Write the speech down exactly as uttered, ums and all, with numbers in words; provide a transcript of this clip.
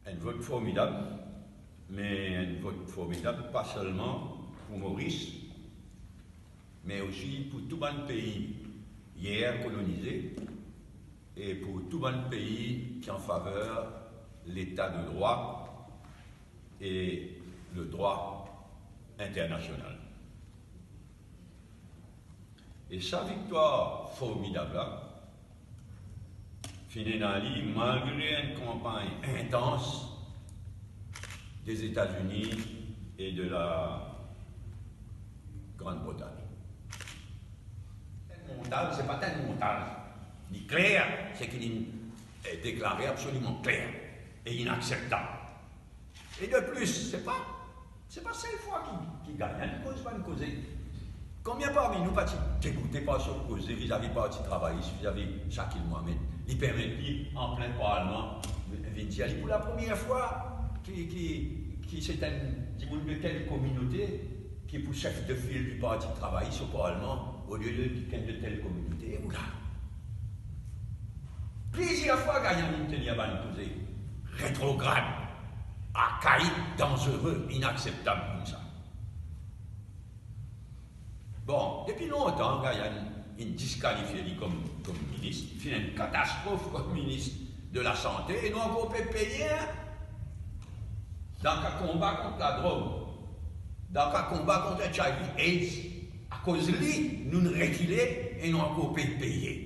Enn vot formidab, me enn vot formidab pa selman pou Moris, me osi pou tou bann pei yer kolonize e pou tou bann pei ki an faver leta de drwa e le drwa internasional. E sa viktwar formidab la finn ena li malgre enn kanpagn intans de Zetazini e de la Grande-Bretagne. Montaz, se pa enn montaz. Li kler, seki li, eh, deklare absoliman kler e inakseptab. E de plis, se pa, se pa sel fwa ki, ki Gayann koz bann koze. Konbien parmi nou pa ti degoute par so koze vizavi Parti Travayis, vizavi Shakil Mohamed? Li permet li, an plin Parlman, vinn dir li pou lapremier fwa ki, ki, ki se enn dimoun de tel kominote ki pou sef de fil di Parti Travayis o Parlman, olie de kikenn de tel kominote. Oula! Plizier fwa Gayann inn tenir bann koze retrograd, arkaik, danzere, inakseptab koumsa. Bon, depi lontan, Gayann inn diskalifie li kom, kom minis, finn enn katastrof kom minis de lasante, e nou ankor pe peye, hein? Dan ka konba kont ladrog, dan ka konba kont HIV, AIDS, akoz li, nou rekile e nou ankor pe peye.